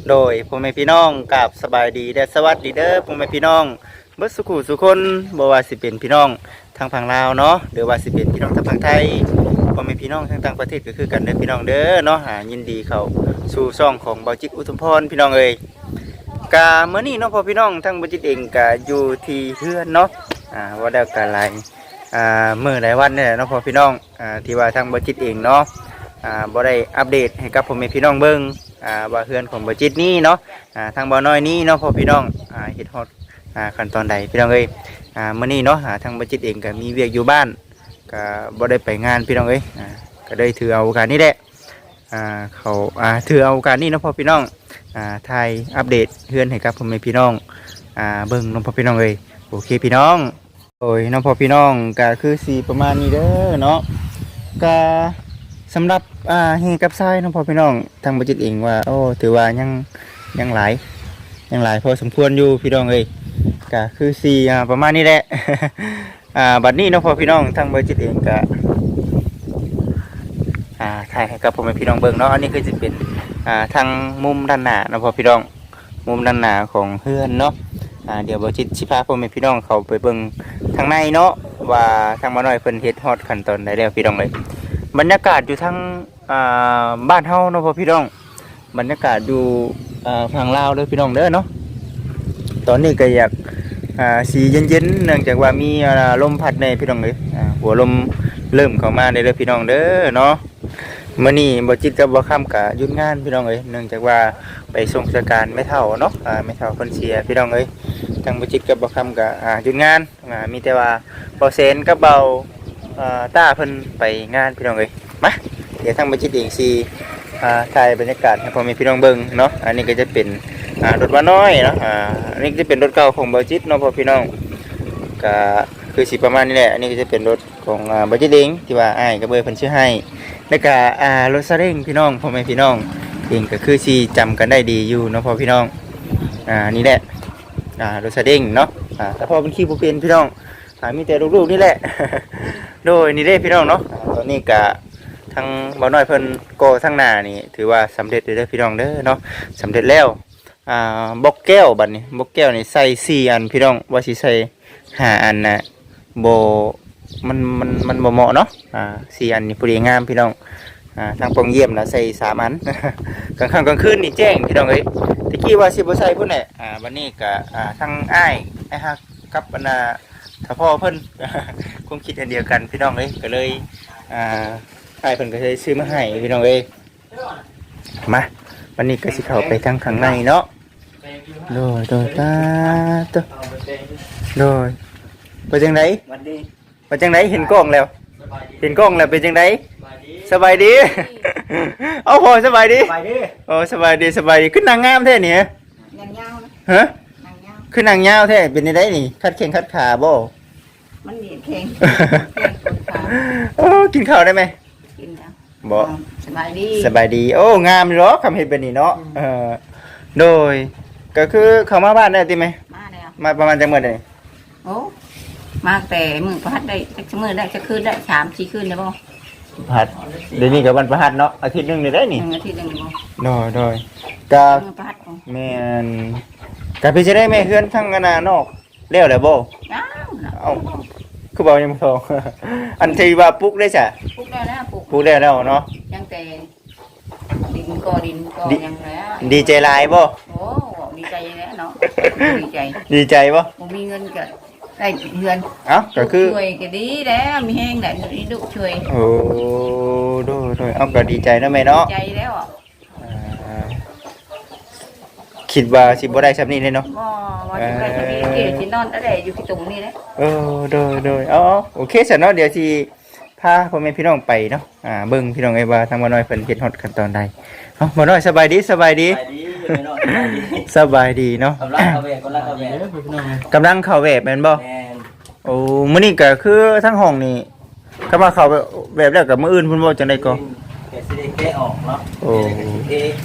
ໂດຍ ພໍ່ແມ່ພີ່ນ້ອງ ກາບສະບາຍດີ ແລະ ສະຫວັດດີເດີ ພໍ່ແມ່ພີ່ນ້ອງເບິດສູ່ຜູ້ສູ່ຄົນ, ບໍ່ວ່າຊິເປັນພີ່ນ້ອງທາງຝັ່ງລາວເນາະ ຫຼືວ່າຊິເປັນພີ່ນ້ອງທາງຝັ່ງໄທ, ພໍ່ແມ່ພີ່ນ້ອງທາງຕ່າງປະເທດກໍຄືກັນເດີ ພີ່ນ້ອງເດີເນາະ. ອາ ຍິນດີເຂົ້າສູ່ຊ່ອງຂອງເບົາຈິດ ອຸທຸມພອນ ພີ່ນ້ອງເອີຍ. ກະມື້ນີ້ເນາະ ພໍ່ພີ່ນ້ອງ, ທາງເບົາຈິດເອງກະຢູ່ທີ່ເຮືອນເນາະ, ອາ ວ່າແລ້ວກະຫຼາຍ ອ່າ ມື້ຫຼາຍວັນນີ້ແຫຼະເນາະ ພໍ່ພີ່ນ້ອງ, ອ່າ ທີ່ວ່າທາງເບົາຈິດເອງເນາະ ອ່າ ບໍ່ໄດ້ອັບເດດໃຫ້ກັບພໍ່ແມ່ພີ່ນ້ອງເບິ່ງ ອ່າ ວ່າເຮືອນຂອງເບົາຈິດນີ້ເນາະ ອ່າ ທາງເບົານ້ອຍນີ້ເນາະ ພໍ່ພີ່ນ້ອງ ອ່າ ເຮັດຮອດ ອ່າ ຂັ້ນຕອນໃດ ພີ່ນ້ອງເອີຍ. ອ່າ ມື້ນີ້ເນາະ ອ່າ ທາງເບົາຈິດເອງກໍມີວຽກຢູ່ບ້ານ ກໍບໍ່ໄດ້ໄປງານ ພີ່ນ້ອງເອີຍ, ອ່າ ກໍໄດ້ຖືເອົາໂອກາດນີ້ແຫຼະ ອ່າ ເຂົາ ອ່າ ຖືເອົາໂອກາດນີ້ເນາະ ພໍ່ພີ່ນ້ອງ ອ່າ ຖ່າຍອັບເດດເຮືອນໃຫ້ກັບພໍ່ແມ່ພີ່ນ້ອງ ອ່າ ເບິ່ງເນາະ ພໍ່ພີ່ນ້ອງເອີຍ. ໂອເຄ ພີ່ນ້ອງ. ໂດຍເນາະ ພໍ່ພີ່ນ້ອງ ກະຄືຊິປະມານນີ້ເດີເນາະ. ກະສຳລັບ ອ່າ ແຮ່ກັບຊາຍເນາະ ພໍ່ພີ່ນ້ອງ, ທາງເບົາຈິດເອງວ່າ ໂອ້ ຖືວ່າຍັງ ຍັງຫຼາຍ ຍັງຫຼາຍພໍສົມຄວນຢູ່ ພີ່ນ້ອງເອີຍ. ກະຄືຊິ ອ່າ ປະມານນີ້ແຫຼະ ອ່າ ບັດນີ້ເນາະ ພໍ່ພີ່ນ້ອງ, ທາງເບົາຈິດເອງກະ ອ່າ ຖ່າຍໃຫ້ກັບພໍ່ແມ່ພີ່ນ້ອງເບິ່ງເນາະ. ອັນນີ້ຄືຊິເປັນ ອ່າ ທາງມຸມດ້ານໜ້າເນາະ ພໍ່ພີ່ນ້ອງ, ມຸມດ້ານໜ້າຂອງເຮືອນເນາະ. ອ່າ ດຽວເບົາຈິດຊິພາພໍ່ແມ່ພີ່ນ້ອງເຂົ້າໄປເບິ່ງທາງໃນເນາະ ວ່າທາງໝໍນ້ອຍເພິ່ນເຮັດຮອດຂັ້ນຕອນໃດແລ້ວ ພີ່ນ້ອງເອີຍ. ບັນຍາກາດຢູ່ທາງ ອ່າ ບ້ານເຮົາເນາະ ພໍ່ພີ່ນ້ອງ, ບັນຍາກາດຢູ່ ອ່າ ຝັ່ງລາວເດີ ພີ່ນ້ອງເດີເນາະ. ຕອນນີ້ກໍຢາກ ອ່າ ຊິເຢັນໆ ເນື່ອງຈາກວ່າມີ ອ່າ ລົມພັດແດ່ ພີ່ນ້ອງເອີຍ, ອ່າ ຫົວລົມເລີ່ມເຂົ້າມາແດ່ເດີ ພີ່ນ້ອງເດີເນາະ. ມື້ນີ້ເບົາຈິດກັບເບົາຄຳກະຢຸດງານ ພີ່ນ້ອງເອີຍ, ເນື່ອງຈາກວ່າໄປສົ່ງສະການແມ່ເຖົ້າເນາະ, ອ່າ ແມ່ເຖົ້າເພິ່ນເສຍ ພີ່ນ້ອງເອີຍ. ທາງເບົາຈິດກັບເບົາຄຳກະ ອ່າ ຢຸດງານ, ອ່າ ມີແຕ່ວ່າເບົາແສນກັບເບົາ ເອີ ຕ້າເພິ່ນໄປງານ ພີ່ນ້ອງເອີຍ. ມາ ດຽວທາງເບົາຈິດເອງຊິ ອ່າ ຖ່າຍບັນຍາກາດໃຫ້ພໍ່ແມ່ພີ່ນ້ອງເບິ່ງເນາະ. ອັນນີ້ກໍຈະເປັນ ອ່າ ລົດວານ້ອຍເນາະ, ອ່າ ອັນນີ້ກໍຈະເປັນລົດເກົ່າຂອງເບົາຈິດເນາະ ພໍ່ພີ່ນ້ອງ, ກໍຄືຊິປະມານນີ້ແຫຼະ. ອັນນີ້ກໍຈະເປັນລົດ ຂອງ ອ່າ ເບົາຈິດເອງ ທີ່ວ່າອ້າຍກັບເອື້ອຍເພິ່ນຊື້ໃຫ້, ແລ້ວກະ ອ່າ ລົດຊາເລ້ງ ພີ່ນ້ອງ, ພໍ່ແມ່ພີ່ນ້ອງເອງກໍຄືຊິຈຳກັນໄດ້ດີຢູ່ເນາະ ພໍ່ພີ່ນ້ອງ. ອ່າ ນີ້ແຫຼະ ອ່າ ລົດຊາເລ້ງເນາະ, ອ່າ ແຕ່ພໍ່ເພິ່ນຂີ່ບໍ່ເປັນ ພີ່ນ້ອງ, ອ່າ ມີແຕ່ລູກໆນີ້ແຫຼະ. ໂດຍ ນີ້ເດ້ ພີ່ນ້ອງເນາະ, ອ່າ ຕອນນີ້ກະທາງເບົານ້ອຍເພິ່ນກໍ່ທາງໜ້ານີ້ ຖືວ່າສຳເລັດເລີຍເດີ ພີ່ນ້ອງເດີເນາະ, ສຳເລັດແລ້ວ. ອ່າ ບລັອກແກ້ວ ບັດນີ້ ບລັອກແກ້ວນີ້ໃສ່ສີ່ອັນ ພີ່ນ້ອງ, ວ່າຊິໃສ່ຫ້າອັນນະ ບໍ່ ມັນ ມັນ ມັນບໍ່ເໝາະເນາະ. ອ່າ ສີ່ອັນນີ້ພໍດີງາມ ພີ່ນ້ອງ. ອ່າ ທາງປ່ອງຢ້ຽມນະໃສ່ສາມອັນ, ກາງຄ່ຳກາງຄືນນີ້ແຈ້ງ ພີ່ນ້ອງເອີຍ. ແຕ່ກີ້ວ່າຊິບໍ່ໃສ່ພຸ້ນແຫຼະ, ອ່າ ບັດນີ້ກະ ອ່າ ທາງອ້າຍ ອ້າຍຮັກກັບອັນນ່າ ຖ້າພໍ່ເພິ່ນ ຄວາມຄິດອັນດຽວກັນ ພີ່ນ້ອງເອີຍ, ກໍເລີຍ ອ່າ ອ້າຍເພິ່ນກໍເລີຍຊື້ມາໃຫ້ ພີ່ນ້ອງເອີຍ. ມາ ບັດນີ້ກໍຊິເຂົ້າໄປທາງຂ້າງໃນເນາະ. ໂດຍ ໂດຍ ຕາໂຕ ໂດຍ. ເປັນຈັ່ງໃດ? ຫວັດດີ. ເປັນຈັ່ງໃດ? ເຫັນກ້ອງແລ້ວ ສະບາຍດີ. ເຫັນກ້ອງແລ້ວເປັນຈັ່ງໃດ? ສະບາຍດີ ສະບາຍດີ. ເອົາ ພໍ່ສະບາຍດີ. ສະບາຍດີ. ໂອ້ ສະບາຍດີ ສະບາຍດີ. ຄືນາງງາມແທ້ນີ້ ຫະ? ນາງຍາວນະ. ຫະ? ນາງຍາວ. ຄືນາງຍາວແທ້ ເປັນຈັ່ງໃດນີ້? ຂັດແຂ້ງຂັດຂາບໍ່? ມັນເໜັກແຂ້ງ ແຂ້ງກົດຂາ. ໂອ້ ກິນເຂົ້າໄດ້ໄໝ? ກິນແລ້ວ. ບໍ່ ສະບາຍດີ ສະບາຍດີ. ໂອ້ ງາມຢູ່ດອກ ຄຳເຮັດແບບນີ້ເນາະ. ອືມ ເອີ ໂດຍ ກໍຄືເຂົ້າມາບ້ານໄດ້ຕິແມ່? ມາແລ້ວ. ມາປະມານຈັກມື້ແລ້ວນີ້? ໂອ້ ມາແຕ່ມື້ພະຫັດໄດ້ຈັກມື້ໄດ້ ຈັກຄືນໄດ້ ສາມສີ່ຄືນໄດ້ບໍ່? ພະຫັດ ດຽວນີ້ກໍວັນພະຫັດເນາະ ອາທິດໜຶ່ງນີ້ໄດ້ນີ້. ອືມ ອາທິດໜຶ່ງບໍ່? ໂດຍ ໂດຍ ກໍມື້ພະຫັດບໍ່? ແມ່ນ. ກໍເປັນຈັ່ງໃດແມ່ ເຮືອນທາງອັນນ່ານອກ ແລ້ວແລ້ວບໍ່? ຍັງນະ. ເອົ້າ ຄືເວົ້າຍັງບໍ່ທັນ ອັນທີ່ວ່າປຸກໄດ້ຊະ? ປຸກໄດ້ແລ້ວ ປຸກ ປຸກໄດ້ແລ້ວເນາະ. ຍັງແຕ່ດິນກໍ່ ດິນກໍ່ ດີ ຫຍັງແລ້ວ. ດີໃຈຫຼາຍບໍ່? ໂອ້ ດີໃຈແລ້ວເນາະ ດີໃຈ. ດີໃຈບໍ່? ບໍ່ມີເງິນກໍໄດ້ເຮືອນ. ເອົ້າ ກໍຄືຊ່ວຍກໍດີແລ້ວ ມີແຮງໄດ້ ມີລູກຊ່ວຍ. ໂອ້ ໂດຍ ໂດຍ. ເອົ້າ ກໍດີໃຈເນາະແມ່ເນາະ ດີໃຈແລ້ວ. ອ່າ ຄິດວ່າຊິບໍ່ໄດ້ຊ່ຳນີ້ເດ້ເນາະ. ບໍ່ ວ່າຊິໄດ້ຊ່ຳນີ້ ເອີ ຊິນອນແຕ່ຢູ່ຂີ້ຕົມນີ້ແຫຼະ. ເອີ ໂດຍ ໂດຍ. ເອົາ ເອົາ ໂອເຄຊັ້ນເນາະ ດຽວຊິພາພໍ່ແມ່ພີ່ນ້ອງໄປເນາະ ອ່າ ເບິ່ງພີ່ນ້ອງເອີຍວ່າທາງບ່າວນ້ອຍເພິ່ນເຮັດຮອດຂັ້ນຕອນໃດ. ເອົ້າ ບ່າວນ້ອຍ ສະບາຍດີ ສະບາຍດີ ສະບາຍດີ. ສະບາຍດີເນາະ ກຳລັງເຂົ້າແບບ ກຳລັງເຂົ້າແບບ ກຳລັງເຂົ້າແບບແມ່ນບໍ່? ແມ່ນ. ໂອ້ ມື້ນີ້ກໍຄືທັງຫ້ອງນີ້ ຄຳວ່າເຂົ້າແບບ ແບບແລ້ວກໍມື້ອື່ນພຸ້ນບໍ່ ຈັ່ງໃດກໍ? ກໍຊິໄດ້ແກະອອກເນາະ. ໂອ້ ແກະແລ້ວກໍຊິເທ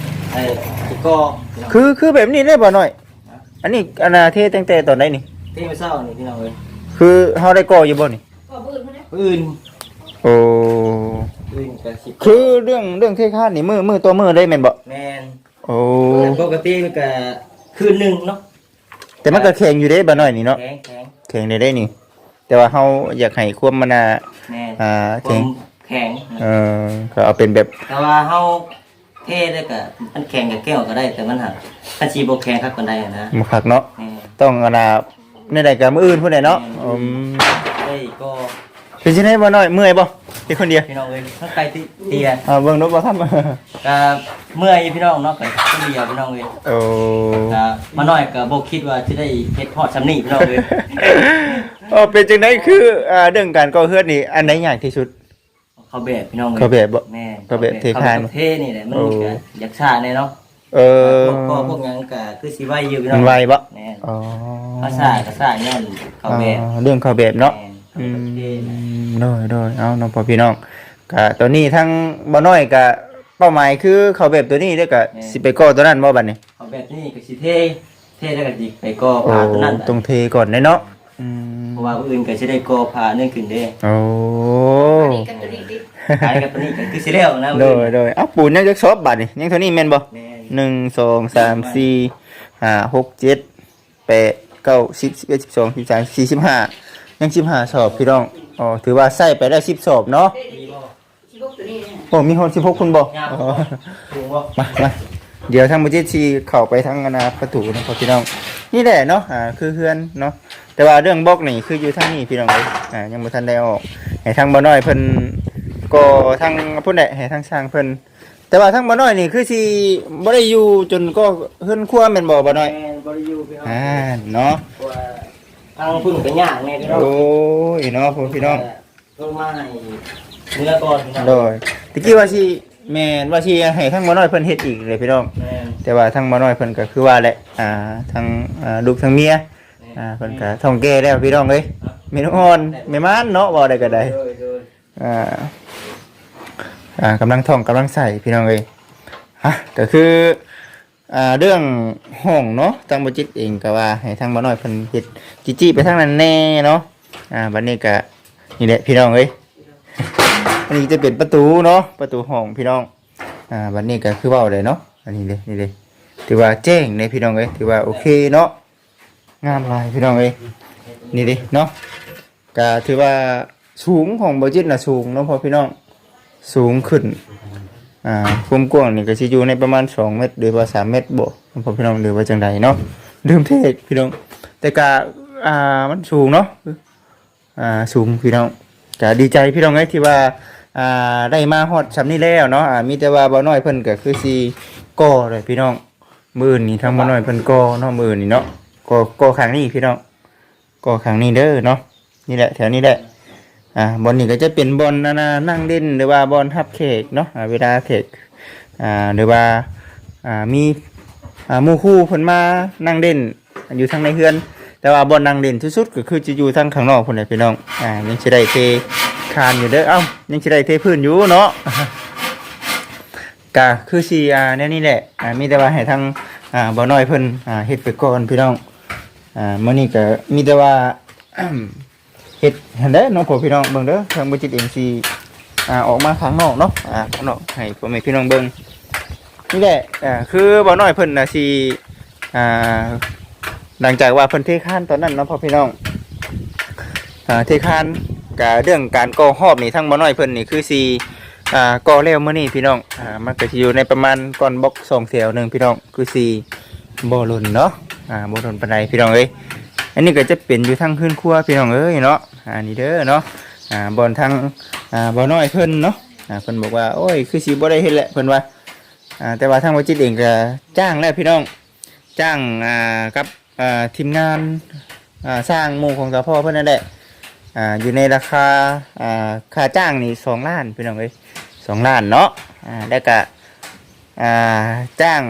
ເອີ ຊິກໍ່ເນາະ. ຄື ຄືແບບນີ້ເດ້ບ່າວນ້ອຍ. ຮະ? ອັນນີ້ ອັນນ່າ ເທຕັ້ງແຕ່ຕອນໃດນີ້? ເທມື້ເຊົ້ານີ້ພີ່ນ້ອງເອີຍ. ຄືເຮົາໄດ້ກໍ່ຢູ່ບໍ່ນີ້? ມື້ອື່ນພຸ້ນນະ ມື້ອື່ນ. ໂອ້ ມື້ອື່ນກໍຊິ ຄືເລື່ອງ ເລື່ອງເທຄານນີ້ ມື້ ມື້ຕໍ່ມື້ເລີຍແມ່ນບໍ່? ແມ່ນ. ໂອ້ ແຕ່ປົກກະຕິມັນກະຄືນໜຶ່ງເນາະ ແຕ່ມັນກໍແຂງຢູ່ເດ້ ບ່າວນ້ອຍນີ້ເນາະ ແຂງ ແຂງ ແຂງໄດ້ເດ້ນີ້ ແຕ່ວ່າເຮົາຢາກໃຫ້ຄວາມມັນ ອ່າ ແມ່ນ ອ່າ ຄວາມແຂງ ແຂງ ເອີ ກໍເອົາເປັນແບບ ແຕ່ວ່າເຮົາເທແລ້ວກໍ ມັນແຂງກໍແກ້ວກໍໄດ້ ແຕ່ມັນຫາກ ຄັນຊິບໍ່ແຂງຄັກປານໃດນະ ບໍ່ຄັກເນາະ ແມ່ນ ຕ້ອງ ອັນນ່າ ແນວໃດກໍມື້ອື່ນພຸ້ນແຫຼະເນາະ ແມ່ນ ອືມ ໄດ້ກໍ ເປັນຈັ່ງໃດບ່າວນ້ອຍ ເມື່ອຍບໍ່? ເຮັດຄົນດຽວ ພີ່ນ້ອງເອີຍ ທັງໄກຕິເຕີຍ ອ່າ ເບິ່ງດູບໍ່ທຳ ກໍເມື່ອຍຢູ່ພີ່ນ້ອງເນາະ ກໍຄົນດຽວພີ່ນ້ອງເອີຍ ໂອ້ ກໍບ່າວນ້ອຍກໍບໍ່ຄິດວ່າຊິໄດ້ເຮັດຮອດຊ່ຳນີ້ພີ່ນ້ອງເອີຍ ເອີ ເປັນຈັ່ງໃດ ຄື ອ່າ ເລື່ອງການກໍ່ເຮືອນນີ້ ອັນໃດຍາກທີ່ສຸດ? ເຂົ້າແບບພີ່ນ້ອງເອີຍ ເຂົ້າແບບບໍ່? ແມ່ນ ເຂົ້າແບບ ເຂົ້າແບບ ເທຄານ ເຂົ້າແບບເທນີ້ແຫຼະ ມັນ ໂອ້ ກໍຢາກຊ້າແດ່ເນາະ ເອີ ພວກກໍພວກຫຍັງກໍຄືຊິໄວຢູ່ພີ່ນ້ອງ ມັນໄວບໍ່? ແມ່ນ ອໍ ພາສາກໍຊ້າຍ້ອນເຂົ້າແບບ ອໍ ເລື່ອງເຂົ້າແບບເນາະ ແມ່ນ ອືມ ເຂົ້າແບບເທນະ ໂດຍໆ ເອົາເນາະ ພໍ່ພີ່ນ້ອງ ກະຕອນນີ້ທາງບ່າວນ້ອຍກະເປົ້າໝາຍຄືເຂົ້າແບບໂຕນີ້ ແລ້ວກະ ແມ່ນ ຊິໄປກໍ່ໂຕນັ້ນບໍ່ບັດນີ້? ເຂົ້າແບບນີ້ກໍຊິເທ ເທແລ້ວກໍຊິໄປກໍ່ຝາໂຕນັ້ນ ໂອ້ ຕ້ອງເທກ່ອນເດ້ເນາະ ອືມ ເພາະວ່າມື້ອື່ນກໍຊິໄດ້ກໍ່ຝານັ້ນຂຶ້ນເດ້ ໂອ້ ອັນນີ້ກໍຕົວນີ້ຕິ ອັນນີ້ກໍຕົວນີ້ກໍຄືຊິແລ້ວນະ ໂດຍໆ ເອົ້າ ປູນຍັງຈັກສອບບາດນີ້ ຍັງເທົ່ານີ້ແມ່ນບໍ່? ແມ່ນ ໜຶ່ງ ສອງ ສາມ ສີ່ ຫ້າ ຫົກ ເຈັດ ແປດ ເກົ້າ ສິບ ສິບເອັດ ສິບສອງ ສິບສາມ ສີ່ ສິບຫ້າ ຍັງສິບຫ້າສອບພີ່ນ້ອງ ອໍ ຖືວ່າໃຊ້ໄປແລ້ວສິບສອບເນາະ ໂອ້ ມີຮອດສິບຫົກພຸ້ນບໍ່? ຍາວ ອໍ ສູງບໍ່? ມາ ມາ ດຽວທາງບໍ່ຈິດຊິເຂົ້າໄປທາງ ອັນນ່າ ປະຕູນະພໍ່ພີ່ນ້ອງ ນີ້ແຫຼະເນາະ ອ່າ ຄືເຮືອນເນາະ ແຕ່ວ່າເລື່ອງບລັອກນີ້ຄືຢູ່ທາງນີ້ພີ່ນ້ອງເອີຍ ອ່າ ຍັງບໍ່ທັນໄດ້ອອກ ໃຫ້ທາງບ່າວນ້ອຍເພິ່ນກໍ່ທາງພຸ້ນແຫຼະ ໃຫ້ທາງຊ່າງເພິ່ນ ແຕ່ວ່າທາງບ່າວນ້ອຍນີ້ຄືຊິບໍ່ໄດ້ຢູ່ຈົນກໍ່ເຮືອນຄົວແມ່ນບໍ່ບ່າວນ້ອຍ? ແມ່ນ ບໍ່ໄດ້ຢູ່ພີ່ນ້ອງ ອ່າ ເນາະ ເພາະວ່າທາງພຸ້ນກໍຍາກແດ່ພີ່ນ້ອງ ໂອ້ຍເນາະ ພໍ່ພີ່ນ້ອງ ໂທມາໃຫ້ເມືອກ່ອນພີ່ນ້ອງ ໂດຍ ຕະກີ້ວ່າຊິ ແມ່ນ ວ່າຊິໃຫ້ທາງບ່າວນ້ອຍເພິ່ນເຮັດອີກເລີຍພີ່ນ້ອງ ແມ່ນ ແຕ່ວ່າທາງບ່າວນ້ອຍເພິ່ນກໍຄືວ່າແຫຼະ ອ່າ ທາງ ອ່າ ລູກທາງເມຍ ແມ່ນ ອ່າ ເພິ່ນກໍທ້ອງແກ່ແລ້ວພີ່ນ້ອງເອີຍ ແມ່ນ ແມ່ລູກອ່ອນ ແມ່ມ່ານເນາະ ເວົ້າໄດ້ກໍໄດ້ ໂດຍໆ ອ່າ ອ່າ ກຳລັງທ້ອງກຳລັງໄສ້ພີ່ນ້ອງເອີຍ ຮະ ກໍຄື ອ່າ ເລື່ອງຫ້ອງເນາະ ທາງບໍ່ຈິດເອງກໍວ່າໃຫ້ທາງບ່າວນ້ອຍເພິ່ນເຮັດຈີ້ໆໄປທາງນັ້ນແດ່ເນາະ ອ່າ ບັດນີ້ກໍ ນີ້ແຫຼະພີ່ນ້ອງເອີຍ ອັນນີ້ຈະເປັນປະຕູເນາະ ປະຕູຫ້ອງພີ່ນ້ອງ ອ່າ ບັດນີ້ກໍຄືເວົ້າໄດ້ເນາະ ອັນນີ້ເດ້ ນີ້ເດ້ ຖືວ່າແຈ້ງເດ້ພີ່ນ້ອງເອີຍ ຖືວ່າໂອເຄເນາະ ງາມຫຼາຍພີ່ນ້ອງເອີຍ ນີ້ເດ້ເນາະ ກະຖືວ່າສູງ ຂອງບໍ່ຈິດນະສູງເນາະພໍ່ພີ່ນ້ອງ ສູງຂຶ້ນ ອ່າ ຄວາມກວ້າງນີ້ກໍຊິຢູ່ໃນປະມານສອງແມັດ ຫຼືວ່າສາມແມັດບໍ ພໍ່ພີ່ນ້ອງ ຫຼືວ່າຈັ່ງໃດເນາະ ລືມເທກພີ່ນ້ອງ ແຕ່ກະ ອ່າ ມັນສູງເນາະ ອ່າ ສູງພີ່ນ້ອງ ກະດີໃຈພີ່ນ້ອງເອີຍ ທີ່ວ່າ ອ່າ ໄດ້ມາຮອດຊ່ຳນີ້ແລ້ວເນາະ ອ່າ ມີແຕ່ວ່າບ່າວນ້ອຍເພິ່ນກໍຄືຊິກໍ່ແຫຼະພີ່ນ້ອງ ມື້ອື່ນນີ້ທາງບ່າວນ້ອຍເພິ່ນກໍ່ເນາະ ມື້ອື່ນນີ້ເນາະ ກໍ່ ກໍ່ຂ້າງນີ້ພີ່ນ້ອງ ກໍຂ້າງນີ້ເດີເນາະ ນີ້ແຫຼະ ແຖວນີ້ແຫຼະ ອ່າ ບ່ອນນີ້ກໍຈະເປັນບ່ອນ ອັນນ່າ ນັ່ງຫຼິ້ນ ຫຼືວ່າບ່ອນຮັບແຂກເນາະ ອ່າ ເວລາແຂກ ອ່າ ຫຼືວ່າ ອ່າ ມີ ອ່າ ໝູ່ຄູ່ເພິ່ນມານັ່ງຫຼິ້ນຢູ່ທາງໃນເຮືອນ ແຕ່ວ່າບ່ອນນັ່ງຫຼິ້ນສຸດໆ ກໍຄືຈະຢູ່ທາງຂ້າງນອກພຸ້ນແຫຼະພີ່ນ້ອງ ອ່າ ຍັງຊິໄດ້ເທຄານຢູ່ເດີ ເອົ້າ ຍັງຊິໄດ້ເທພື້ນຢູ່ເນາະ ກະຄືຊິ ອ່າ ແນວນີ້ແຫຼະ ອ່າ ມີແຕ່ວ່າໃຫ້ທາງ ອ່າ ບ່າວນ້ອຍເພິ່ນ ອ່າ ເຮັດໄປກ່ອນພີ່ນ້ອງ ອ່າ ມື້ນີ້ກໍມີແຕ່ວ່າ ເຮັດຫັ້ນແຫຼະເນາະ ພໍ່ພີ່ນ້ອງເບິ່ງເດີ ທາງບໍ່ຈິດເອງຊິ ອ່າ ອອກມາຂ້າງນອກເນາະ ອ່າ ຂ້າງນອກໃຫ້ພໍ່ແມ່ພີ່ນ້ອງເບິ່ງ ນີ້ແຫຼະ ອ່າ ຄືບ່າວນ້ອຍເພິ່ນນະຊິ ອ່າ ຫຼັງຈາກວ່າເພິ່ນເທຄານຕອນນັ້ນເນາະ ພໍ່ພີ່ນ້ອງ ອ່າ ເທຄານ ກະເລື່ອງການກໍ່ຮອບນີ້ ທາງບ່າວນ້ອຍເພິ່ນນີ້ຄືຊິ ອ່າ ກໍ່ແລ້ວມື້ນີ້ພີ່ນ້ອງ ອ່າ ມັນກໍຊິຢູ່ໃນປະມານກ້ອນບລັອກສອງແຖວໜຶ່ງພີ່ນ້ອງ ຄືຊິບໍ່ດົນເນາະ ອ່າ ບໍ່ດົນປານໃດພີ່ນ້ອງເອີຍ ອັນນີ້ກໍຈະເປັນຢູ່ທາງເຮືອນຄົວພີ່ນ້ອງເອີຍເນາະ ອ່າ ນີ້ເດີເນາະ ອ່າ ບ່ອນທາງ ອ່າ ບ່າວນ້ອຍເພິ່ນເນາະ ອ່າ ເພິ່ນບອກວ່າ ໂອ້ຍ ຄືຊິບໍ່ໄດ້ເຮັດແຫຼະ ເພິ່ນວ່າ ອ່າ ແຕ່ວ່າທາງບໍ່ຈິດເອງກໍຈ້າງແລ້ວພີ່ນ້ອງ ຈ້າງ ອ່າ ກັບ ອ່າ ທີມງານ ອ່າ ຊ່າງໝູ່ຂອງສາພໍ່ເພິ່ນນັ້ນແຫຼະ ອ່າ ຢູ່ໃນລາຄາ ອ່າ ຄ່າຈ້າງນີ້ສອງລ້ານພີ່ນ້ອງເອີຍ ສອງລ້ານເນາະ ອ່າ ແລ້ວກະ ອ່າ ຈ້າງ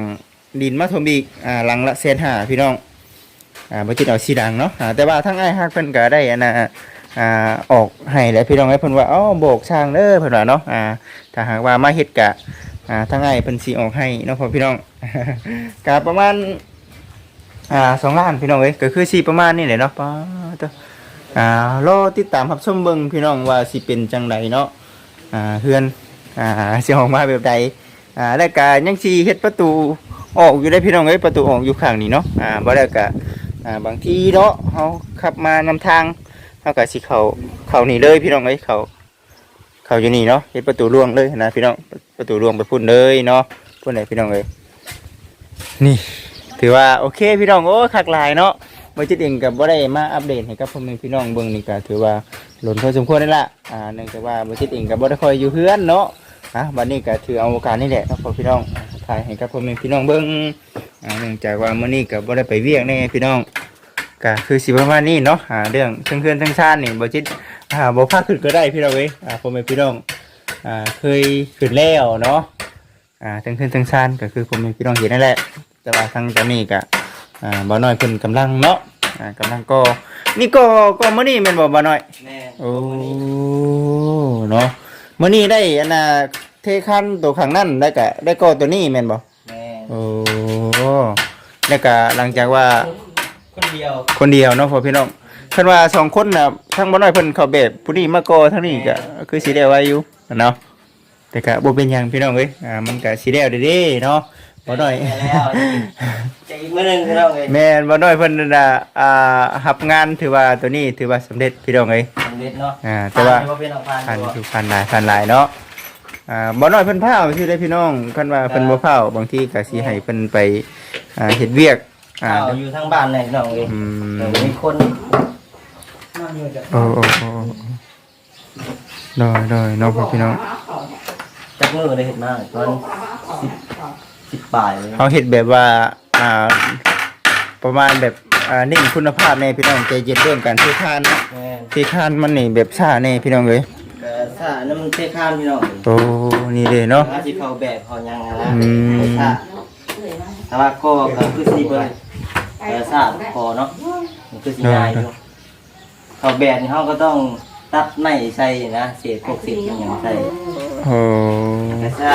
ດິນມາຖົມອີກ ອ່າ ຫຼັງລະແສນຫ້າພີ່ນ້ອງ ອ່າ ບໍ່ຈິດເອົາສີ່ຫຼັງເນາະ ອ່າ ແຕ່ວ່າທາງອ້າຍຮັກເພິ່ນກະໄດ້ ອັນນ່າ ອ່າ ອອກໃຫ້ແຫຼະພີ່ນ້ອງເອີຍ ເພິ່ນວ່າ ເອົ້າ ບອກຊ່າງເດີ ເພິ່ນວ່າເນາະ ອ່າ ຖ້າຫາກວ່າມາເຮັດກະ ອ່າ ທາງອ້າຍເພິ່ນຊິອອກໃຫ້ເນາະ ພໍ່ພີ່ນ້ອງ ກະປະມານ ອ່າ ສອງລ້ານພີ່ນ້ອງເອີຍ ກໍຄືຊິປະມານນີ້ແຫຼະເນາະ ປ້າໂທ້ ອ່າ ລໍຕິດຕາມຮັບຊົມເບິ່ງພີ່ນ້ອງວ່າຊິເປັນຈັ່ງໃດເນາະ ອ່າ ເຮືອນ ອ່າ ຊິອອກມາແບບໃດ ອ່າ ແລ້ວກະຍັງຊິເຮັດປະຕູ ອອກຢູ່ເດ້ພີ່ນ້ອງເອີຍ ປະຕູອອກຢູ່ຂ້າງນີ້ເນາະ. ອ່າ ບໍ່ແລ້ວກະ ອ່າ ບາງທີເນາະ ເຮົາຂັບມານຳທາງ ເຮົາກະຊິເຂົ້າ ເຂົ້ານີ້ເລີຍພີ່ນ້ອງເອີຍ ເຂົ້າ ເຂົ້າຢູ່ນີ້ເນາະ ເຮັດປະຕູລວງເລີຍນະພີ່ນ້ອງ ປະຕູລວງໄປພຸ້ນເລີຍເນາະ ພຸ້ນແຫຼະພີ່ນ້ອງເອີຍ. ນີ້ ຖືວ່າໂອເຄພີ່ນ້ອງ ໂອ້ ຄັກຫຼາຍເນາະ. ບໍ່ຈິດເອງກໍບໍ່ໄດ້ມາອັບເດດໃຫ້ກັບພໍ່ແມ່ພີ່ນ້ອງເບິ່ງ ນີ້ກໍຖືວ່າດົນພໍສົມຄວນແລ້ວລະ. ອ່າ ເນື່ອງຈາກວ່າບໍ່ຈິດເອງກໍບໍ່ໄດ້ຄ່ອຍຢູ່ເຮືອນເນາະ. ອ່າ ບັດນີ້ກໍຖືເອົາໂອກາດນີ້ແຫຼະເນາະ ພໍ່ພີ່ນ້ອງ ຖ່າຍໃຫ້ກັບພໍ່ແມ່ພີ່ນ້ອງເບິ່ງ. ອ່າ ເນື່ອງຈາກວ່າມື້ນີ້ກໍບໍ່ໄດ້ໄປວຽກແດ່ພີ່ນ້ອງ ກໍຄືຊິປະມານນີ້ເນາະ. ອ່າ ເລື່ອງເທິງເຮືອນເທິງຊານນີ້ ບໍ່ຈິດ ອ່າ ບໍ່ພາຂຶ້ນກໍໄດ້ພີ່ນ້ອງເອີຍ. ອ່າ ພໍ່ແມ່ພີ່ນ້ອງ ອ່າ ເຄີຍຂຶ້ນແລ້ວເນາະ. ອ່າ ເທິງເຮືອນເທິງຊານກໍຄືພໍ່ແມ່ພີ່ນ້ອງເຫັນນັ້ນແຫຼະ ແຕ່ວ່າທາງຕອນນີ້ກໍ ອ່າ ບ່າວນ້ອຍເພິ່ນກຳລັງເນາະ ອ່າ ກຳລັງກໍ່ ນີ້ກໍ່ ກໍ່ມື້ນີ້ແມ່ນບໍ່ບ່າວນ້ອຍ? ແມ່ນ ໂອ້ ມື້ນີ້ເນາະ. ມື້ນີ້ໄດ້ອັນນ່າ ເທຄານໂຕຂ້າງນັ້ນ ແລ້ວກໍໄດ້ກໍ່ໂຕນີ້ແມ່ນບໍ່? ແມ່ນ ໂອ້ ແລ້ວກໍຫຼັງຈາກວ່າ ຄົນດຽວ ຄົນດຽວເນາະ ພໍ່ພີ່ນ້ອງ. ຄັນວ່າສອງຄົນນະ ທາງບ່າວນ້ອຍເພິ່ນເຂົ້າແບບ ຜູ້ນີ້ມາກໍ່ທາງນີ້ ແມ່ນ ກໍຄືຊິໄດ້ໄວຢູ່ເນາະ. ແຕ່ກະບໍ່ເປັນຫຍັງພີ່ນ້ອງເອີຍ ອ່າ ມັນກະຊິແລ້ວເດ້ເນາະ ບ່າວນ້ອຍ. ແລ້ວ ຈະອີກມື້ໜຶ່ງພີ່ນ້ອງເອີຍ. ແມ່ນ ບ່າວນ້ອຍເພິ່ນນະ ອ່າ ຮັບງານ ຖືວ່າໂຕນີ້ຖືວ່າສຳເລັດພີ່ນ້ອງເອີຍ ສຳເລັດເນາະ. ອ່າ ແຕ່ວ່າ ຜ່ານຢູ່ບໍ່ພີ່ນ້ອງ ຜ່ານຢູ່ບໍ່? ຜ່ານຢູ່ ຜ່ານຫຼາຍ ຜ່ານຫຼາຍເນາະ. ອ່າ ບ່າວນ້ອຍເພິ່ນພ້າວຊື່ເດ້ພີ່ນ້ອງ ຄັນວ່າເພິ່ນບໍ່ພ້າວ ບາງທີກະຊິໃຫ້ເພິ່ນໄປ ອ່າ ເຮັດວຽກ ອ່າ ພ້າວຢູ່ທາງບ້ານແດ່ພີ່ນ້ອງເອີຍ. ອືມ ເອີ ມີຄົນ ໂອ້ ໂອ້ ໂອ້ ໂອ້ ໂອ້ ໂດຍ ໂດຍເນາະ ພໍ່ພີ່ນ້ອງ. ຈັກມື້ໄດ້ເຮັດມາ ປະມານສິບ ສິບປາຍເລີຍ. ເຮົາເຮັດແບບວ່າ ອ່າ ປະມານແບບ ອ່າ ເນັ້ນຄຸນນະພາບແດ່ພີ່ນ້ອງ ໃຈເຢັນເລື່ອງການເທຄານເນາະ. ແມ່ນ ເທຄານມັນນີ້ແບບຊ້າແດ່ພີ່ນ້ອງເອີຍ ກໍຊ້ານຳເທຄານພີ່ນ້ອງ. ໂອ້ ນີ້ເດ້ເນາະ ວ່າຊິເຂົ້າແບບເຂົ້າຫຍັງຫັ້ນນະ. ອືມ ຊ້າ ແຕ່ວ່າກໍ ກໍຄືຊິບໍ່ ເອີ ຊ້າພໍເນາະ ມັນຄືຊິງ່າຍຢູ່. ເຂົ້າແບບນີ້ເຮົາກໍຕ້ອງຕັດໄມ້ໃສ່ນະ ເສດພວກເສດຫຍັງໃສ່. ໂອ້ ກໍຊະ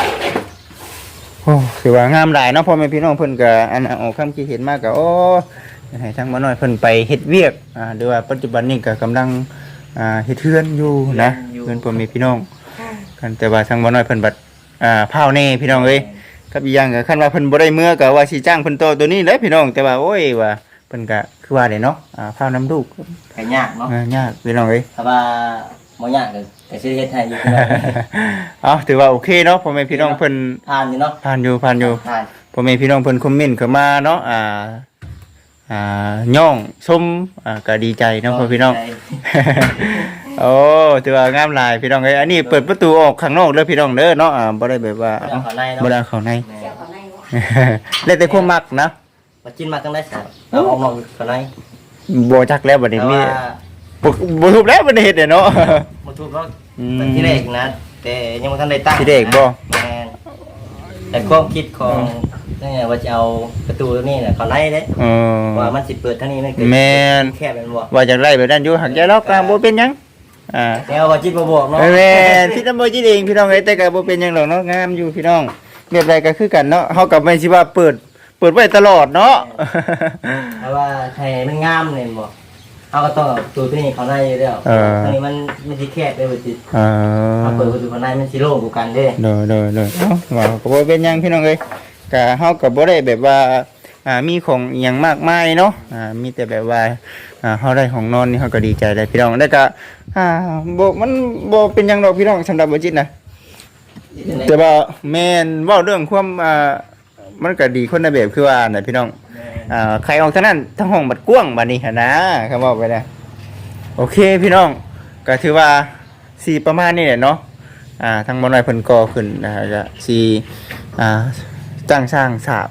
ໂອ້ ຖືວ່າງາມຫຼາຍເນາະ ພໍ່ແມ່ພີ່ນ້ອງເພິ່ນກໍ ອັນ ອອກຄຳຄິດເຫັນມາກໍ ໂອ້ ຢາກໃຫ້ທາງບ່າວນ້ອຍເພິ່ນໄປເຮັດວຽກ ອ່າ ຫຼືວ່າປັດຈຸບັນນີ້ກໍກຳລັງ ອ່າ ເຮັດເຮືອນຢູ່ນະ ເຮືອນຢູ່ ເຮືອນພໍ່ແມ່ພີ່ນ້ອງ. ຄັນແຕ່ວ່າທາງບ່າວນ້ອຍເພິ່ນບັດ ອ່າ ພ້າວແດ່ພີ່ນ້ອງເອີຍ. ແມ່ນ ກັບອີກຢ່າງກໍ ຄັນວ່າເພິ່ນບໍ່ໄດ້ເມືອ ກໍວ່າຊິຈ້າງເພິ່ນຕໍ່ໂຕນີ້ແຫຼະພີ່ນ້ອງ ແຕ່ວ່າ ໂອ້ຍ ວ່າ ເພິ່ນກະຄືວ່າແຫຼະເນາະ ອ່າ ພ້າວນຳລູກ ກະຍາກເນາະ. ເອີ ຍາກພີ່ນ້ອງເອີຍ. ຖ້າວ່າບໍ່ຍາກກະ ກະຊິເຮັດໃຫ້ຢູ່ພີ່ນ້ອງ. ເອົາ ຖືວ່າໂອເຄເນາະ ພໍ່ແມ່ພີ່ນ້ອງເພິ່ນ ຜ່ານຢູ່ເນາະ ຜ່ານຢູ່ ຜ່ານຢູ່ ຜ່ານ. ພໍ່ແມ່ພີ່ນ້ອງເພິ່ນຄອມເມັນເຂົ້າມາເນາະ ອ່າ ອ່າ ຍ້ອງຊົມ ອ່າ ກະດີໃຈເນາະ ພໍ່ພີ່ນ້ອງ. ໂອ້ ຖືວ່າງາມຫຼາຍພີ່ນ້ອງເອີຍ. ອັນນີ້ເປີດປະຕູອອກຂ້າງນອກເດີພີ່ນ້ອງເດີເນາະ ອ່າ ບໍ່ໄດ້ແບບວ່າ ບໍ່ໄດ້ເອົາເຂົ້າໃນເນາະ ບໍ່ໄດ້ເອົາເຂົ້າໃນ. ແມ່ນ ແລ້ວແຕ່ຄວາມມັກນະ. ມາກິນມາທາງໃດຊະ? ເອົາອອກນອກຂ້າງໃນ. ບໍ່ຈັກແລ້ວບັດນີ້ ແຕ່ວ່າມີ ບໍ່ ບໍ່ທຸບແລ້ວ ບໍ່ໄດ້ເຮັດເດເນາະ. ບໍ່ທຸບເນາະ. ອືມ ແຕ່ທີແລກນະ ແຕ່ຍັງບໍ່ທັນໄດ້ຕັ້ງ ທີແລກບໍ່? ແມ່ນ ແຕ່ຄວາມຄິດຂອງ ອືມ ນີ້ວ່າຈະເອົາປະຕູໂຕນີ້ນະເຂົ້າໃນເດ້. ເອີ ວ່າມັນຊິເປີດທາງນີ້ ມັນກໍ ແມ່ນ ແຄບແມ່ນບໍ່? ວ່າຈະໄດ້ແບບນັ້ນຢູ່ ຫາກ ເອີ ຢາດລອກກະບໍ່ເປັນຫຍັງ. ອ່າ ແຕ່ວ່າຈິດບໍ່ບອກເນາະ. ແມ່ນ ຜິດນຳບໍ່ຈິດເອງພີ່ນ້ອງເອີຍ ແຕ່ກໍບໍ່ເປັນຫຍັງດອກເນາະ ງາມຢູ່ພີ່ນ້ອງ. ແບບໃດກໍຄືກັນເນາະ ເຮົາກໍແມ່ນຊິວ່າເປີດ ເປີດໄວ້ຕະຫຼອດເນາະ. ແມ່ນ ແຕ່ວ່າໃຫ້ມັນງາມແມ່ນບໍ່ ເຮົາກໍຕ້ອງເອົາປະຕູໂຕນີ້ເຂົ້າໃນຢູ່ແລ້ວ. ເອີ ທາງນີ້ມັນ ມັນຊິແຄບໄປເບິດຕິ. ເອີ ເຮົາເປີດປະຕູເຂົ້າໃນມັນຊິໂລ່ງກວ່າກັນເດ້. ໂດຍ ໂດຍ ໂດຍ ເອົ້າ ວ່າກໍບໍ່ເປັນຫຍັງພີ່ນ້ອງເອີຍ ກະເຮົາກໍບໍ່ໄດ້ແບບວ່າ ອ່າ ມີຂອງອີ່ຫຍັງມາກມາຍເນາະ ອ່າ ມີແຕ່ແບບວ່າ ອ່າ ເຮົາໄດ້ຫ້ອງນອນນີ້ເຮົາກໍດີໃຈແລ້ວພີ່ນ້ອງ. ແລ້ວກໍ ອ່າ ບໍ່ ມັນບໍ່ເປັນຫຍັງດອກພີ່ນ້ອງ ສຳລັບບໍ່ຈິດນະ. ແຕ່ວ່າແມ່ນເວົ້າເລື່ອງຄວາມ ອ່າ ມັນກໍດີຄົນລະແບບຄືວ່ານະພີ່ນ້ອງ. ແມ່ນ ອ່າ ໄຂອອກທາງນັ້ນ ທາງຫ້ອງບັດກວ້າງບັດນີ້ຫັ້ນນະ ຄຳເວົ້າໄປນະ. ໂອເຄພີ່ນ້ອງ ກໍຖືວ່າ ຊິປະມານນີ້ແຫຼະເນາະ. ອ່າ ທາງບ່າວນ້ອຍເພິ່ນກໍ່ຂຶ້ນນະ ກະຊິ ອ່າ ຈ້າງຊ່າງສາບ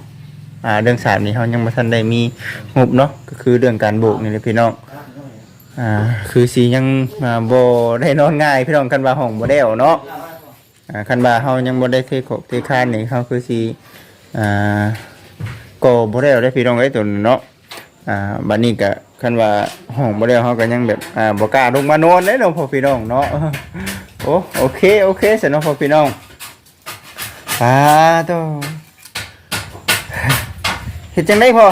ອ່າ ເລື່ອງສາບນີ້ເຮົາຍັງບໍ່ທັນໄດ້ມີງົບເນາະ ກໍຄືເລື່ອງການໂບກນີ້ແຫຼະພີ່ນ້ອງ. ອ່າ ຄືຊິຍັງ ອ່າ ບໍ່ໄດ້ນອນງ່າຍພີ່ນ້ອງ ຄັນວ່າຫ້ອງບໍ່ແລ້ວເນາະ. ອ່າ ຄັນວ່າເຮົາຍັງບໍ່ໄດ້ເທຂອບເທຄານນີ້ ເຮົາຄືຊິ ອ່າ ກໍ່ບໍ່ແລ້ວເດ້ພີ່ນ້ອງເອີຍ ໂຕນີ້ເນາະ. ອ່າ ບັດນີ້ກະ ຄັນວ່າຫ້ອງບໍ່ແລ້ວ ເຮົາກໍຍັງແບບ ອ່າ ບໍ່ກ້າລົງມານອນເດ້ເນາະ ພໍ່ພີ່ນ້ອງເນາະ. ໂອ້ ໂອເຄ ໂອເຄ ຊັ້ນເນາະ ພໍ່ພີ່ນ້ອງ. ປາໂຕ ເຮັດຈັ່ງໃດພໍ່?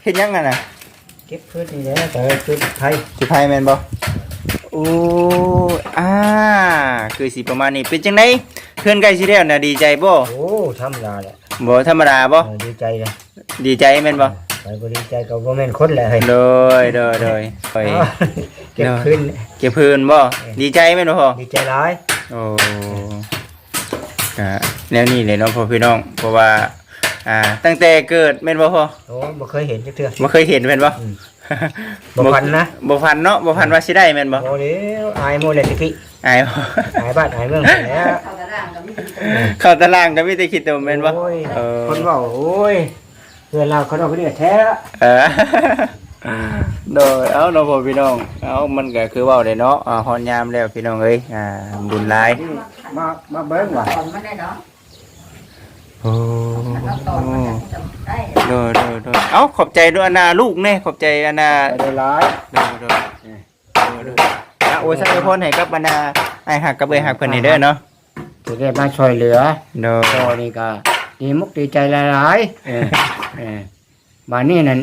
ເຮັດຫຍັງຫັ້ນນະ? ເກັບພືດນີ້ແຫຼະ ເອີ ຈູດໄຟ. ຈູດໄຟແມ່ນບໍ່? ໂອ້ ໂອ້ ອ່າ ຄືຊິປະມານນີ້. ເປັນຈັ່ງໃດ ເຮືອນໃກ້ຊິແລ້ວນະ ດີໃຈບໍ່? ໂອ້ ທຳມະດາແຫຼະ. ບໍ່ທຳມະດາບໍ່? ເອີ ດີໃຈເດ້. ດີໃຈແມ່ນບໍ່? ເອີ ໃຜບໍ່ດີໃຈກໍບໍ່ແມ່ນຄົນແຫຼະເຮີ້ຍ. ໂດຍ ໂດຍ ໂດຍ. ເກັບຄືນ ເກັບຄືນບໍ່? ເອີ ດີໃຈແມ່ນບໍ່ພໍ່? ດີໃຈຫຼາຍ. ໂອ້ ກະແນວນີ້ແຫຼະເນາະພໍ່ພີ່ນ້ອງ ເພາະວ່າ ອ່າ ຕັ້ງແຕ່ເກີດແມ່ນບໍ່ພໍ່? ໂອ້ ບໍ່ເຄີຍເຫັນຈັກເທື່ອ. ບໍ່ເຄີຍເຫັນແມ່ນບໍ່? ອືມ ບໍ່ຝັນນະ. ບໍ່ຝັນເນາະ ບໍ່ຝັນວ່າຊິໄດ້ແມ່ນບໍ່? ບໍ່ແລ້ວ ອາຍໝົດແລ້ວແຕ່ກີ້. ອາຍ ອາຍບ້ານອາຍເມືອງໄປແລ້ວ. ເຂົ້າຕາລາງກໍມີແຕ່ຂີ້ຕົມແມ່ນບໍ່? ໂອ້ຍ ເອີ ຄົນເວົ້າ ໂອ້ຍ ເຮືອນລາວເຂົາເຈົ້າກໍເດືອດແທ້. ເອີ ໂດຍ ເອົາເນາະພໍ່ພີ່ນ້ອງ ເອົາ ມັນກໍຄືເວົ້າແຫຼະເນາະ ອ່າ ຮອດຍາມແລ້ວພີ່ນ້ອງເອີຍ ອ່າ ບຸນຫຼາຍ. ມາ ມາເບິ່ງວ່າ ໂອ້ ໂດຍ ໂດຍ ໂດຍ. ເອົ້າ ຂອບໃຈດ້ວຍອັນນ່າລູກແດ່ ຂອບໃຈອັນນ່າ ໄດ້ຫຼາຍ. ໂດຍ ໂດຍ ໂດຍ ໂດຍ. ອ່ະ ອວຍໄຊອວຍພອນໃຫ້ກັບບັນດາອ້າຍຮັກກັບເອື້ອຍຮັກເພິ່ນນີ້ເດີເນາະ ທີ່ໄດ້ມາຊ່ວຍເຫຼືອ. ໂດຍ ພໍ່ນີ້ກໍດີມຸກດີໃຈຫຼາຍໆ. ເອີ ເອີ ບາດນີ້ນັ້ນ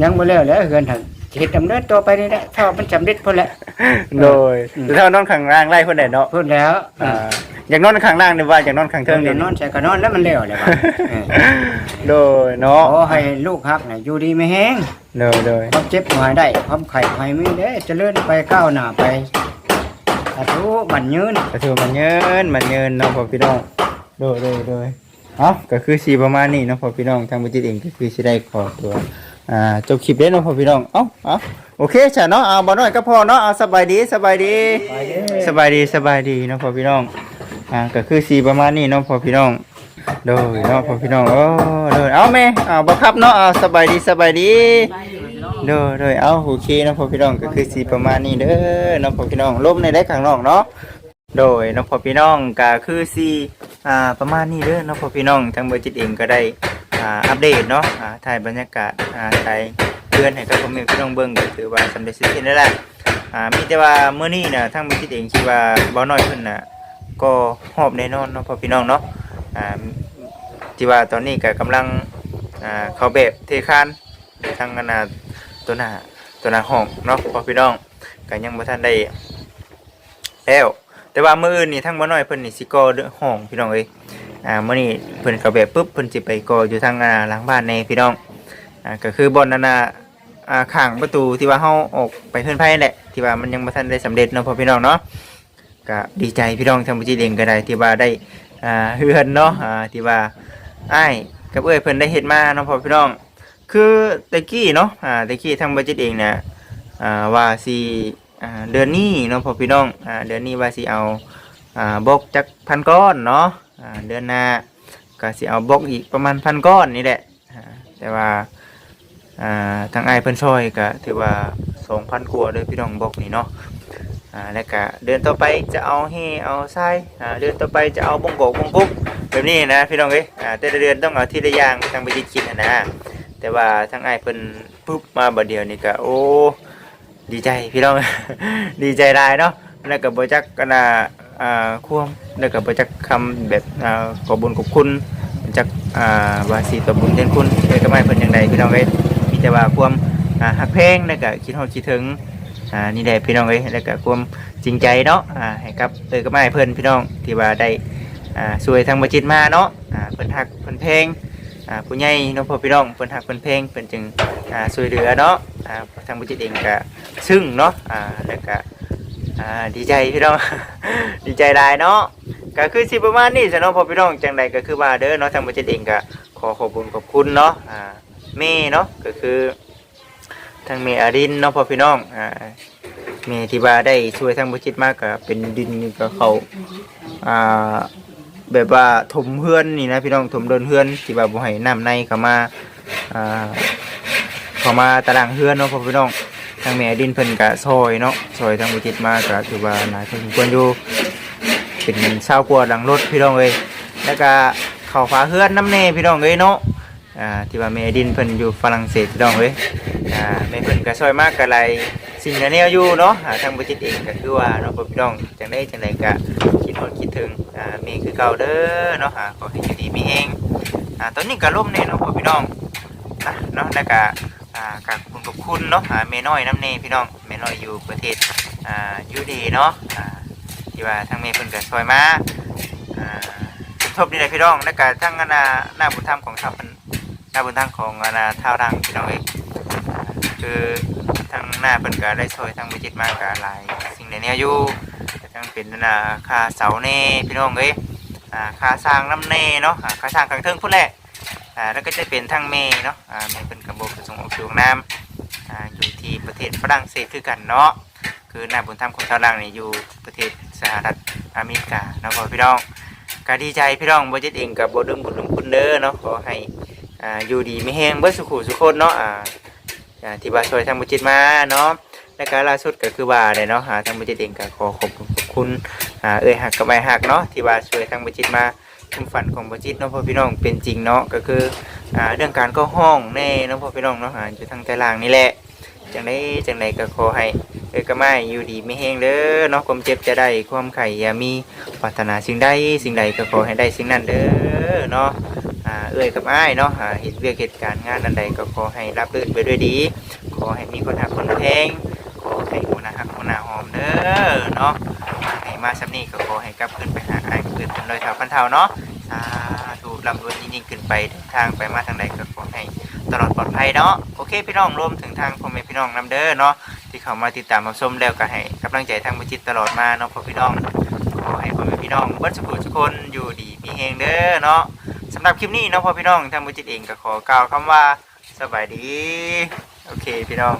ຍັງບໍ່ແລ້ວແຫຼະເຮືອນຫັ້ນ ເຮັດດຳເນີນຕໍ່ໄປນີ້ແຫຼະ ຖ້າມັນສຳເລັດພຸ້ນແຫຼະ. ໂດຍ ອືມ ແຕ່ຖ້ານອນຂ້າງລ່າງໄດ້ພຸ້ນແຫຼະເນາະ. ພຸ້ນແລ້ວ ອ່າ ອືມ ຢາກນອນຂ້າງລ່າງ ຫຼືວ່າຢາກນອນຂ້າງເທິງ? ຢາກນອນໃສກໍນອນແລ້ວ ມັນແລ້ວແລ້ວ. ເອີ ໂດຍເນາະ ຂໍໃຫ້ລູກຮັກນະຢູ່ດີມີແຮງ. ໂດຍ ໂດຍ ຄວາມເຈັບບໍ່ໃຫ້ໄດ້ ຄວາມໄຂ້ບໍ່ໃຫ້ມີເດ້ ຈະເລີນໄປ ກ້າວໜ້າໄປ ສາທຸໝັ້ນຍືນ ສາທຸໝັ້ນຍືນ ໝັ້ນຍືນເນາະພໍ່ພີ່ນ້ອງ. ໂດຍ ໂດຍ ໂດຍ. ເອົ້າ ກໍຄືຊິປະມານນີ້ເນາະພໍ່ພີ່ນ້ອງ ທາງບໍ່ຈິດເອງກໍຄືຊິໄດ້ຂໍຕົວ ອ່າ ຈົບຄລິບເດ້ເນາະພໍ່ພີ່ນ້ອງ. ເອົ້າ ເອົ້າ ໂອເຄຊະເນາະ ເອົາ ບ່າວນ້ອຍກັບພໍ່ເນາະ ເອົາ ສະບາຍດີ ສະບາຍດີ ສະບາຍດີ ສະບາຍດີເນາະພໍ່ພີ່ນ້ອງ. ອ່າ ກໍຄືຊິປະມານນີ້ເນາະພໍ່ພີ່ນ້ອງ. ໂດຍເນາະພໍ່ພີ່ນ້ອງ ໂອ້ ໂດຍ ເອົາແມ່ ເອົາ ບໍ່ຂັບເນາະ ເອົາ ສະບາຍດີ ສະບາຍດີ. ໂດຍ ໂດຍ ເອົາ ໂອເຄເນາະພໍ່ພີ່ນ້ອງ ກໍຄືຊິປະມານນີ້ເດີເນາະພໍ່ພີ່ນ້ອງ ລົມໃນໄດ້ຂ້າງນອກເນາະ. ໂດຍເນາະພໍ່ພີ່ນ້ອງ ກໍຄືຊິ ອ່າ ປະມານນີ້ເດີເນາະພໍ່ພີ່ນ້ອງ ທາງບໍ່ຈິດເອງກໍໄດ້ ອ່າ ອັບເດດເນາະ ອ່າ ຖ່າຍບັນຍາກາດ ອ່າ ຖ່າຍເຮືອນໃຫ້ກັບພໍ່ແມ່ພີ່ນ້ອງເບິ່ງ ກໍຖືວ່າສຳເລັດເສັດສິ້ນແລ້ວແຫຼະ. ອ່າ ມີແຕ່ວ່າມື້ນີ້ນະ ທາງບໍ່ຈິດເອງຄິດວ່າບ່າວນ້ອຍເພິ່ນນະ ກໍຮອບແນ່ນອນເນາະພໍ່ພີ່ນ້ອງເນາະ ອ່າ ທີ່ວ່າຕອນນີ້ກໍກຳລັງ ອ່າ ເຂົ້າແບບເທຄານ ທາງອັນນ່າ ຕົວໜ້າ ຕົວໜ້າຫ້ອງເນາະພໍ່ພີ່ນ້ອງ ກໍຍັງບໍ່ທັນໄດ້ແລ້ວ. ແຕ່ວ່າມື້ອື່ນນີ້ທາງບ່າວນ້ອຍເພິ່ນນີ້ຊິກໍ່ຫ້ອງພີ່ນ້ອງເອີຍ. ອ່າ ມື້ນີ້ເພິ່ນເຂົ້າແບບປຶບ ເພິ່ນຊິໄປກໍ່ຢູ່ທາງ ອ່າ ຫຼັງບ້ານແດ່ພີ່ນ້ອງ. ອ່າ ກໍຄືບ່ອນອັນນ່າ ອ່າ ຂ້າງປະຕູທີ່ວ່າເຮົາອອກໄປເຮືອນໃຜນັ້ນແຫຼະ ທີ່ວ່າມັນຍັງບໍ່ທັນໄດ້ສຳເລັດເນາະພໍ່ພີ່ນ້ອງເນາະ. ກະດີໃຈພີ່ນ້ອງ ທາງບໍ່ຈິດເອງກໍໄດ້ ທີ່ວ່າໄດ້ ອ່າ ເຮືອນເນາະ ອ່າ ທີ່ວ່າອ້າຍກັບເອື້ອຍເພິ່ນໄດ້ເຮັດມາເນາະພໍ່ພີ່ນ້ອງ. ຄືແຕ່ກີ້ເນາະ ອ່າ ແຕ່ກີ້ທາງບໍ່ຈິດເອງນະ ອ່າ ວ່າຊິ ອ່າ ເດືອນນີ້ເນາະພໍ່ພີ່ນ້ອງ ອ່າ ເດືອນນີ້ວ່າຊິເອົາ ອ່າ ບລັອກຈັກພັນກ້ອນເນາະ ອ່າ ເດືອນໜ້າກໍຊິເອົາບລັອກອີກປະມານພັນກ້ອນນີ້ແຫຼະ. ອ່າ ແຕ່ວ່າ ອ່າ ທາງອ້າຍເພິ່ນຊ່ອຍກໍຖືວ່າສອງພັນກວ່າເດີພີ່ນ້ອງ ບລັອກນີ້ເນາະ. ອ່າ ແລ້ວກໍເດືອນຕໍ່ໄປຈະເອົາແຮ່ເອົາຊາຍ ອ່າ ເດືອນຕໍ່ໄປຈະເອົາບົ່ງກອກບົ່ງກົກ ແບບນີ້ນະພີ່ນ້ອງເອີຍ. ອ່າ ແຕ່ລະເດືອນຕ້ອງເອົາທີລະຢ່າງ ທາງບໍ່ຈິດຄິດຫັ້ນນະ. ແຕ່ວ່າທາງອ້າຍເພິ່ນປຶບມາບາດດຽວນີ້ກໍ ໂອ້ ດີໃຈພີ່ນ້ອງ ດີໃຈຫຼາຍເນາະ. ແລ້ວກໍບໍ່ຈັກອັນນ່າ ອ່າ ຄວາມ ແລ້ວກໍບໍ່ຈັກຄຳແບບ ອ່າ ຂອບບຸນຂອບຄຸນ ບໍ່ຈັກ ອ່າ ວ່າຊິຕອບບຸນແທນຄຸນເອື້ອຍກັບອ້າຍເພິ່ນຈັ່ງໃດພີ່ນ້ອງເອີຍ. ມີແຕ່ວ່າຄວາມ ອ່າ ຮັກແພງ ແລ້ວກໍຄິດຮອດຄິດເຖິງ ອ່າ ນີ້ແຫຼະພີ່ນ້ອງເອີຍ. ແລ້ວກໍຄວາມຈິງໃຈເນາະ ອ່າ ໃຫ້ກັບເອື້ອຍກັບອ້າຍເພິ່ນພີ່ນ້ອງ ທີ່ວ່າໄດ້ ອ່າ ຊ່ວຍທາງບໍ່ຈິດມາເນາະ ອ່າ ເພິ່ນຮັກເພິ່ນແພງ ອ່າ ຜູ້ໃຫຍ່ເນາະພໍ່ພີ່ນ້ອງ ເພິ່ນຮັກເພິ່ນແພງ ເພິ່ນຈຶ່ງ ອ່າ ຊ່ວຍເຫຼືອເນາະ. ອ່າ ທາງບໍ່ຈິດເອງກະຊຶ້ງເນາະ ອ່າ ແລ້ວກະ ອ່າ ດີໃຈພີ່ນ້ອງ ດີໃຈຫຼາຍເນາະ. ກະຄືຊິປະມານນີ້ຊະເນາະພໍ່ພີ່ນ້ອງ ຈັ່ງໃດກະຄືວ່າເດີເນາະ. ທາງບໍ່ຈິດເອງກະຂໍຂອບບຸນຂອບຄຸນເນາະ ອ່າ ແມ່ເນາະ ກະຄືທາງແມ່ອາລິນເນາະພໍ່ພີ່ນ້ອງ ອ່າ ແມ່ທີ່ວ່າໄດ້ຊ່ວຍທາງບໍ່ຈິດມາ ກະເປັນດິນນີ້ກະເຂົ້າ ອ່າ ແບບວ່າຖົມເຮືອນນີ້ນະພີ່ນ້ອງ ຖົມເດີ່ນເຮືອນ ທີ່ວ່າບໍ່ໃຫ້ນ້ຳໃນເຂົ້າມາ ອ່າ ເຂົ້າມາຕາລ່າງເຮືອນເນາະພໍ່ພີ່ນ້ອງ. ທາງແມ່ດິນເພິ່ນກະຊ່ອຍເນາະ ຊ່ອຍທາງບໍ່ຈິດມາກະຖືວ່າຫຼາຍພໍສົມຄວນຢູ່ ເປັນຊາວກວ່າຫຼັງລົດພີ່ນ້ອງເອີຍ. ແລ້ວກະເຂົ້າຝາເຮືອນນຳແດ່ພີ່ນ້ອງເອີຍເນາະ ອ່າ ທີ່ວ່າແມ່ດິນເພິ່ນຢູ່ຝຣັ່ງເສດພີ່ນ້ອງເອີຍ. ອ່າ ແມ່ເພິ່ນກະຊ່ອຍມາກະຫຼາຍສິ່ງຫຼາຍແນວຢູ່ເນາະ. ອ່າ ທາງບໍ່ຈິດເອງກະຄືວ່າເນາະພໍ່ພີ່ນ້ອງ ຈັ່ງໃດຈັ່ງໃດກະຄິດຮອດຄິດເຖິງ ອ່າ ແມ່ຄືເກົ່າເດີເນາະ. ອ່າ ຂໍໃຫ້ຢູ່ດີມີແຮງ. ອ່າ ຕອນນີ້ກະລົມແດ່ເນາະພໍ່ພີ່ນ້ອງ ອ່າ ເນາະ. ແລ້ວກະ ອ່າ ກະຂອບຄຸນຂອບຄຸນເນາະ ອ່າ ແມ່ນ້ອຍນຳແດ່ພີ່ນ້ອງ ແມ່ນ້ອຍຢູ່ປະເທດ ອ່າ ຢູ່ດີເນາະ ອ່າ ທີ່ວ່າທາງແມ່ເພິ່ນກໍຊ່ອຍມາ ອ່າ ສົມທົບນີ້ແຫຼະພີ່ນ້ອງ. ແລ້ວກໍທາງອັນນ່າ ນ້າບຸນທຳຂອງຊາວເພິ່ນ ນ້າບຸນທຳຂອງອັນນ່າ ທ້າວດັງ ພີ່ນ້ອງເອີຍ ຄືທາງນ້າເພິ່ນກໍໄດ້ຊ່ອຍທາງບໍ່ຈິດມາກໍຫຼາຍສິ່ງຫຼາຍແນວຢູ່ ກໍທັງເປັນອັນນ່າ ຄ່າເສົາແດ່ພີ່ນ້ອງເອີຍ ອ່າ ຄ່າສ້າງນຳແດ່ເນາະ ອ່າ ຄ່າສ້າງຂ້າງເທິງພຸ້ນແຫຼະ ອ່າ ແລ້ວກໍຈະເປັນທາງແມ່ເນາະ ອ່າ ແມ່ເພິ່ນກໍບໍ່ປະສົງອອກຊື່ອອກນາມ ອ່າ ຢູ່ທີ່ປະເທດຝຣັ່ງເສດຄືກັນເນາະ ຄືນ້າບຸນທຳຂອງຊາວດັງນີ້ຢູ່ປະເທດສະຫະລັດອາເມລິກາເນາະ ພໍ່ພີ່ນ້ອງ. ກໍດີໃຈພີ່ນ້ອງ ບໍ່ຈິດເອງກໍບໍ່ລືມບຸນລືມຄຸນເດີເນາະ ຂໍໃຫ້ ອ່າ ຢູ່ດີມີແຮງເບິດສູ່ຜູ້ສູ່ຄົນເນາະ ອ່າ ອ່າ ທີ່ວ່າຊ່ວຍທາງບໍ່ຈິດມາເນາະ. ແລ້ວກໍລ່າສຸດກໍຄືວ່າແຫຼະເນາະ ອ່າ ທາງບໍ່ຈິດເອງກໍຂໍຂອບຄຸນຂອບຄຸນ ອ່າ ເອື້ອຍຮັກກັບອ້າຍຮັກເນາະ ທີ່ວ່າຊ່ວຍທາງບໍ່ຈິດມາ ຄວາມຝັນຂອງບໍ່ຈິດເນາະ ພໍ່ພີ່ນ້ອງ ເປັນຈິງເນາະ ກໍຄື ອ່າ ເລື່ອງການເຂົ້າຫ້ອງແດ່ເນາະ ພໍ່ພີ່ນ້ອງເນາະ ອ່າ ຢູ່ທາງໃຕ້ລ່າງນີ້ແຫຼະ. ຈັ່ງໃດຈັ່ງໃດກໍຂໍໃຫ້ເອື້ອຍກັບອ້າຍຢູ່ດີມີແຮງເດີເນາະ ຄວາມເຈັບຢ່າໄດ້ ຄວາມໄຂ້ຢ່າມີ ປາດຖະໜາສິ່ງໃດສິ່ງໃດກໍຂໍໃຫ້ໄດ້ສິ່ງນັ້ນເດີເນາະ. ອ່າ ເອື້ອຍກັບອ້າຍເນາະ ອ່າ ເຮັດວຽກເຮັດການງານອັນໃດກໍຂໍໃຫ້ລາບລື່ນໄປດ້ວຍດີ ຂໍໃຫ້ມີຄົນຮັກຄົນແພງ ຂໍໃຫ້ຫົວໜ້າຮັກຫົວໜ້າຫອມເດີເນາະ. ໃຫ້ມາສ່ຳນີ້ກໍຂໍໃຫ້ກັບຄືນໄປຫາອ້າຍເກີດເປັນຮ້ອຍເທົ່າພັນເທົ່າເນາະ ສາທຸ ລ່ຳລວຍຍິ່ງໆຂຶ້ນໄປ ເດີນທາງໄປມາທາງໃດກໍຂໍໃຫ້ຕະຫຼອດປອດໄພເນາະ. ໂອເຄພີ່ນ້ອງ ລວມເຖິງທາງພໍ່ແມ່ພີ່ນ້ອງນຳເດີເນາະ ທີ່ເຂົ້າມາຕິດຕາມຮັບຊົມ ແລ້ວກໍໃຫ້ກຳລັງໃຈທາງບໍ່ຈິດຕະຫຼອດມາເນາະ ພໍ່ພີ່ນ້ອງ. ຂໍໃຫ້ພໍ່ແມ່ພີ່ນ້ອງເບິດສູ່ຜູ້ສູ່ຄົນຢູ່ດີມີແຮງເດີເນາະ. ສຳລັບຄລິບນີ້ເນາະ ພໍ່ພີ່ນ້ອງ ທາງບໍ່ຈິດເອງກໍຂໍກ່າວຄຳວ່າ ສະບາຍດີ. ໂອເຄພີ່ນ້ອງ.